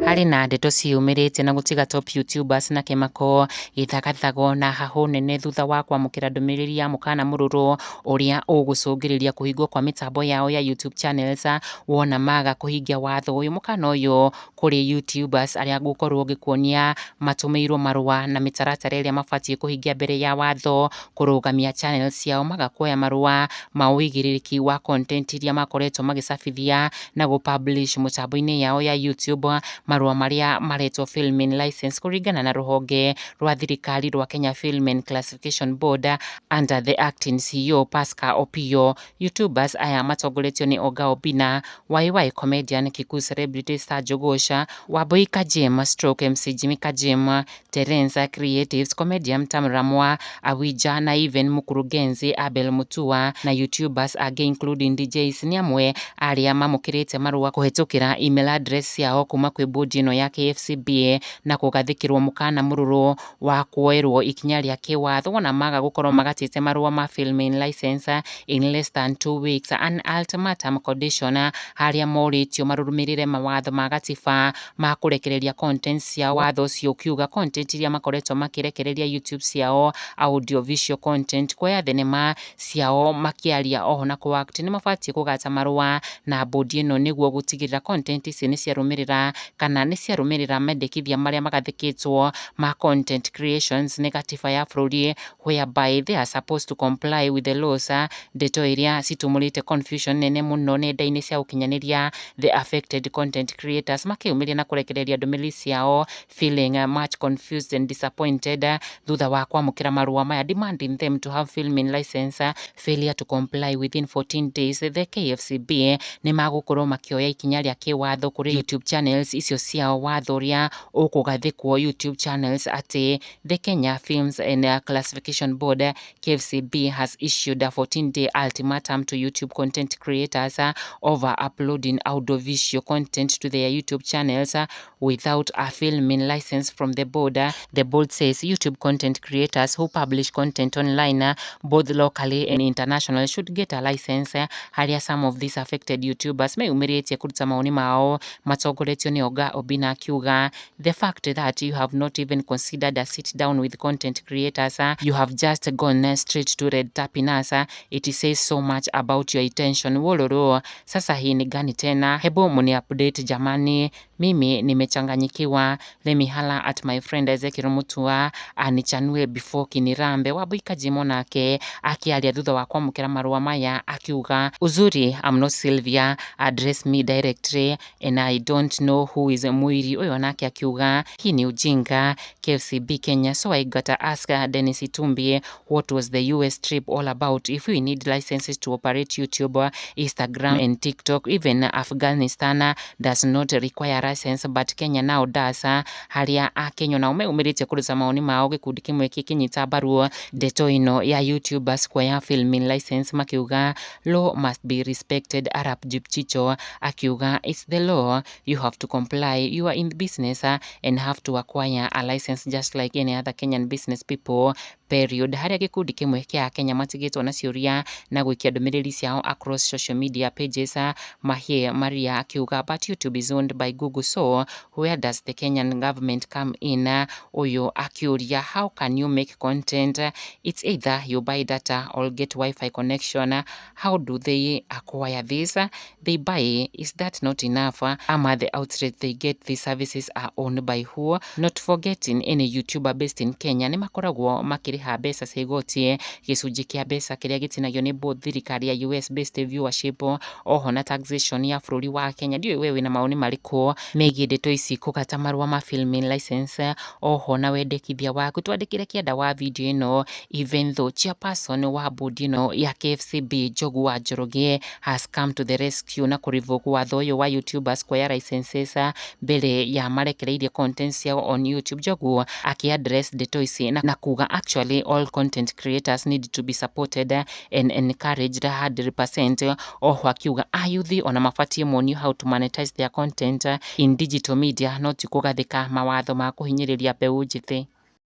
Harĩ na ndeto ciĩyumĩrĩtie na gũtiga top YouTubers na kĩmako, gĩthagathago na hahũ nene thutha wa kwamũkĩra ndũmĩrĩri ya mũkana mũrũrũ ũrĩa ũgũcũngĩrĩria kũhingwo kwa mĩtambo yao ya YouTube channels wona maga kũhingia watho ũyũ. Mũkana ũyũ kũrĩ YouTubers arĩa ngũkorwo ngĩkuonia matũmĩirwo marũa na mĩtaratara ĩrĩa mabatiĩ kũhingia mbere ya watho kũrũgamia channels ciao, maga kuoya marũa ma ũigĩrĩrĩki wa content iria makoretwo magĩcabithia na gũ publish mũtambo-inĩ yao ya YouTube, marũa marĩa maretwo filming license kũringana na rũhonge rwa thirikari rwa Kenya Film and Classification Board under the acting CEO Pascal Opio. YouTubers aya matongoretio nĩ Oga Obina, YY Comedian, Kikuyu Celebrity Star Jogosha, Wambui Kajim stroke MC Jimmy Kajim, Terence Creatives, Comedian Tamramwa Awija na even Mkurugenzi Abel Mutua na YouTubers angĩ including DJs nĩ amwe arĩa mamũkĩrĩte marũa kũhetũkĩra email address ciao kuma kwĩ bodi ĩno ya KFCB na kũgathĩkĩrwo mũkana mũrũrũ wa kuoerwo ikinya rĩa kĩwatho wona maga gũkorwo magatĩte marũa ma filming license in less than 2 weeks, an ultimatum condition harĩa morĩtio marũmĩrĩre mawatho ma gatiba ma kũrekereria content ciao. Watho ũcio ũkiuga content iria makoretwo makĩrekereria YouTube ciao, audio visual content, kuoya thenema ciao makĩaria oho na kũ act, nĩ mabatiĩ kũgata marũa na bodi ĩno nĩguo gũtigĩrĩra content ici nĩ ciarũmĩrĩra kana nĩ ciarũmĩrĩra mendekithia marĩa magathĩkĩtwo ma content creations nĩ gatiba ya bũrũri, whereby they are supposed to comply with the laws. Ndeto iria citumũrĩte confusion nene mũno nenda-inĩ cia ũkinyanĩria, the affected content creators makĩyumĩria na kũrekereria ndũmĩrĩri ciao feeling much confused and disappointed thutha wa kwamũkĩra marũa maya demanding them to have filming license. Failure to comply within 14 days, the KFCB nĩ magũkorwo makĩoya ikinya rĩa kĩwatho kũrĩ YouTube channels icio ciao. Watho ũrĩa ũkũgathĩkwo YouTube channels atĩ the Kenya Films and Classification Board, KFCB, has issued a 14-day ultimatum to YouTube content creators over uploading audiovisual content to their YouTube channels without a filming license from the board. The board says YouTube content creators who publish content online, both locally and internationally, should get a license. Harĩa some of these affected YouTubers meyumĩrĩtie kũruta mawoni mao matongoretio nĩ Oga Obina akiuga, "The fact that you have not even considered a sit down with content creators, you have just gone straight to red tapping us, it says so much about your intention. Wololo, sasa hii ni gani tena? Hebu muni update jamani, mimi nimechanganyikiwa. Let me holla at my friend Ezekiel Mutua anichanue before kinirambe." Wambui Kajimo nake akiaria thutha wa kwamũkĩra marũa maya akiuga, "Uzuri I'm not Sylvia, address me directly and I don't know who is Muiri." Ũyũ nake akiuga, "Hii ni ujinga KFCB Kenya, so I gotta ask Dennis Itumbi, what was the US trip all about if we need licenses to operate YouTube, Instagram and TikTok? Even Afghanistan does not require license, but Kenya now does." Harĩa akenya nao meumĩrĩtie kũruta mawoni mao, gĩkundi kĩmwe gĩkĩnyita mbaru ndeto ĩno ya YouTubers kuoya filming license makiuga, "Law must be respected." Arap Jipchicho akiuga, "It's the law, you have to comply. You are in business and have to acquire a license just like any other Kenyan business people, period." Harĩa gĩkundi kĩmwe kĩa Kenya matigĩtwo na ciũria na gũikia ndũmĩrĩri ciao across social media pages. Mahie Maria akiuga, "But YouTube is owned by Google, so where does the Kenyan government come in?" Ũyũ akiũria, "How can you make content? It's either you buy data or get wifi connection. How do they acquire this? They buy. Is that not enough? Ama the outlet they get these services are owned by who? Not forgetting any YouTuber based in Kenya nĩ makoragwo makĩrĩha mbeca cia igoti, gĩcunjĩ kĩa mbeca kĩrĩa gĩtinagio nĩ both thirikari ya US based viewership oho na taxation ya bũrũri wa Kenya." Ndiũĩ we wĩna mawoni marĩkũ megiĩ ndeto ici kũgata marũa ma filming license oho na wendekithia waku twandĩkĩre kĩanda wa video ĩno. Even though chairperson wa bodi ĩno ya KFCB Njogu wa Njoroge has come to the rescue na kũrevoke watho ũyũ wa YouTubers kuoya licenses mbere ya marekereirie content ciao on YouTube, Njogu akĩ-address ndeto ici na kuga actually all content creators need to be supported and encouraged 100%. Oho akiuga ayuthi ona mabatiĩ monio how to monetize their content in digital media, no ti kũgathĩka mawatho ma kũhinyĩrĩria mbeũ njĩthĩ.